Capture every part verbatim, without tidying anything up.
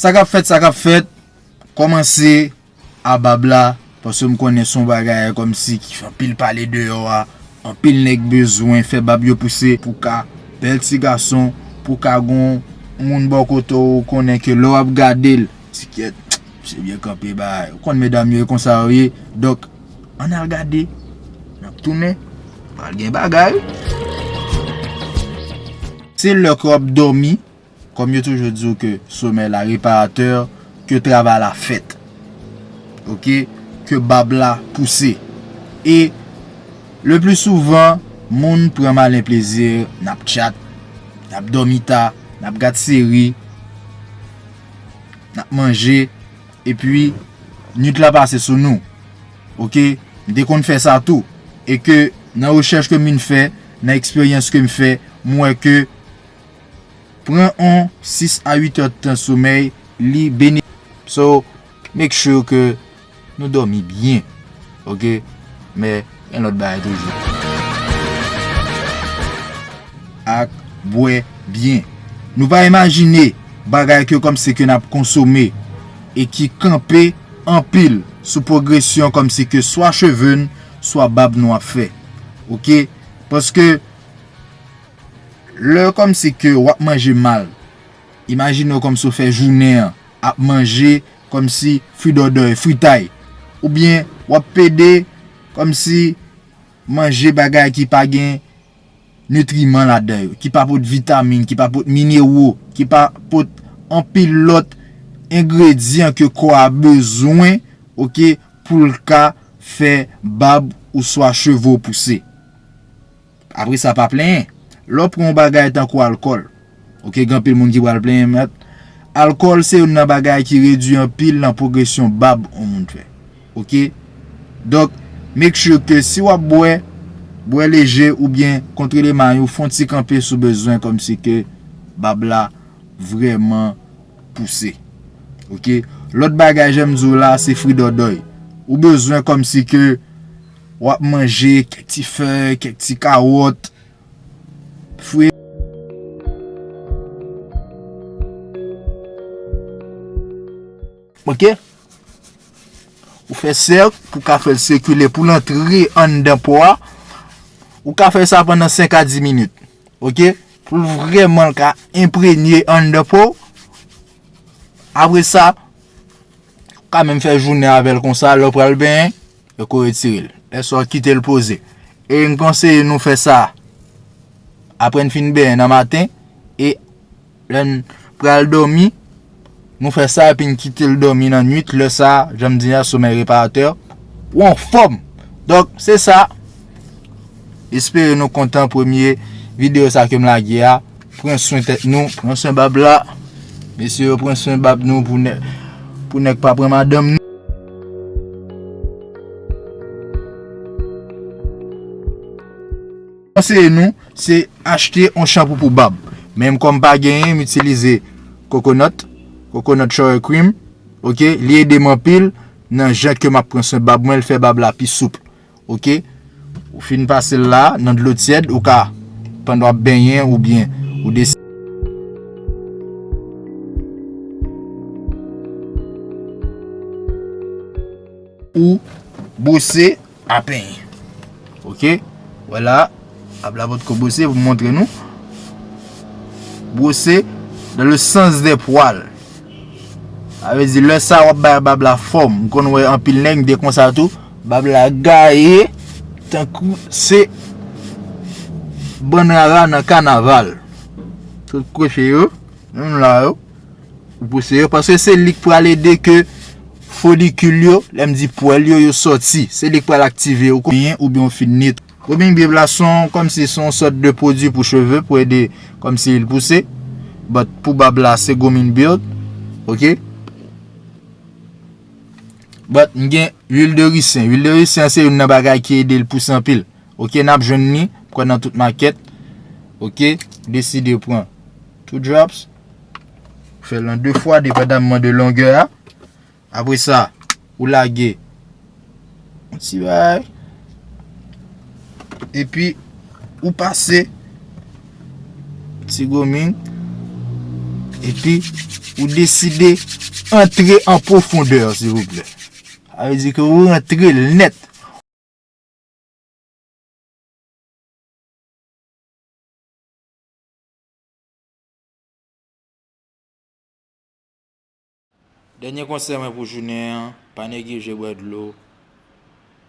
Sa k ap fèt, sa k ap fèt, kòmanse a bab la, paske m konnen se yon bagay kòmsi ki fè anpil pale deyò a, anpil nèg bezwen fè bab yo pouse pou ka bèl ti gason, pou ka gon moun bò kote w, ou konnen ke lè w ap gade l, ti kèt, misye byen kanpe bay. Ou konn medam yo e konsa yo ye, donk, ann al gade, n ap tounen, pral gen bagay. Se lè ke w ap dòmi, kòm yo toujou di w ke somèy la reparatè, ke travay la fèt. Oke? Ke bab la pouse. E le pli souvan, moun pran malen plezi, n ap tchat, n ap dòmi ta, n ap gad seri, n ap manje, epi nwit la pase sou nou. Oke? M te konn fè sa tou. E ke nan rechèch ke m vin fè, nan eksperyans ke m fè, m wè ke pran on sis a uit èdtan somèy, li bene-, so, make sure ke nou dòmi byen. Oke? Men, gen lòt bagay toujou. Ak bwè byen. Nou pa imajine bagay ke kòmsi ke n ap konsome e ki kanpe anpil sou pwogresyon kòmsi ke swa cheve n, swa bab nou ap fè. Oke? Paske lè kòmsi ke w ap manje mal, imajine w kòmsi w fè jounen an ap manje kòmsi fridòdòy, fritay, oubyen w ap pede kòmsi manje bagay ki pa gen nitriman ladan yo, ki pa pot vitamin, ki pa pot minero, ki pa pot anpil lòt engredyan ke kò a bezwen, oke, pou l ka fè bab oswa cheve w pouse. Apre sa, pa plenyen. Lè w pran yon bagay tankou alkòl, oke, gen anpil moun ki pral plenyen, mèt. Alkòl se youn nan bagay ki redui anpil nan pwogresyon bab yon moun fè. Oke? Donk, make sure ke si w ap bwè, bwè leje oubyen kontrole may ou, fè yon ti kanpe si w bezwen kòmsi ke bab la vrèman pouse. Oke? Lòt bagay, jan m di w la, se fridòdòy. Ou bezwen kòmsi ke w ap manje kèk ti fèy, kèk ti kawòt, fwi. Oke? Ou fè sèk pou ka fè l sikile, pou l antre anndan po a. Ou ka fè sa pandan senk a dis minit. Oke? Pou l vrèman l ka enprenye anndan po. Apre sa, ou ka menm fè jounen avè l konsa, lè w pral benyen, yo ko retire l. Lè sa w kite l poze. E m konseye nou fè sa apre n fin benyen nan maten, e lè n pral dòmi, nou fè sa epi n kite l dòmi nan nwit. Lè sa, jan m di a, somèy reparatè, ou anfòm. Donk, se sa. Espere nou kontan premye videyo sa ke m lage a. Pran swen tèt nou, pran swen bab la. Mesye yo, pran swen bab nou pou nèg, pou nèg pa pran madanm nou. Konseye nou, se achte yon chanpou pou bab. Men m kòm pa genyen, m itilize coconut, coconut shower cream. Oke, li ede m anpil nan jan ke m ap pran swen bab mwen, l fè bab la pi soup. Oke? Ou fin pase l la nan dlo tyèd, ou ka, pandan w ap benyen oubyen ou deside ou bwose a penyen. Oke? Vwala. Ap la potko bwose pou m montre nou. Bwose dans le sens des poils. Sa vle di, lè sa w ap bay bab la fòm. M konn wè anpil nèg, m te konsa tou. Bab la gaye, tankou se bann rara nan kanaval. Tout kwoche yo, menm la yo. Ou pouse yo, paske se li k pral ede ke folikil yo, lè m di pwèl yo, yo sòti. Se li k pral aktive yo, oubyen, oubyen w fin netwaye. Grooming Build la se yon, kòmsi se yon sòt de pwodui pou cheve, pou ede kòmsi l pouse. But pou bab la, se Grooming Build. Oke? But m gen lwil de risen. Lwil de risen se youn nan bagay ki ede l pouse anpil. Oke, n ap jwenn li, m kwè nan tout makèt. Oke, deside pran two drops. Fè l an de fwa, depandamman de longè a. Apre sa, ou lage yon ti bagay. Epi, ou pase ti grooming. Epi, ou deside antre an pwofondè, silvouplè. Sa vle di ke ou rantre l nèt. Dènye konsèy mwen pou jounen an, pa neglije bwè dlo.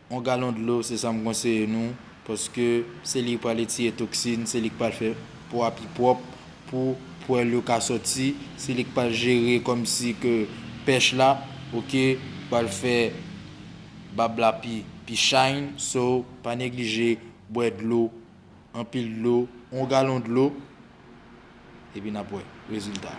Yon galon dlo, se sa m konseye nou, paske se li ki pral retire toksin, se li ki pral fè po a pi pwòp pou pwèl yo ka sòti, se li ki pral jere kòmsi ke pèch la, oke, pral fè bab la pi, pi shine. So, pa neglije bwè dlo, anpil dlo, yon galon dlo, epi n ap wè rezilta.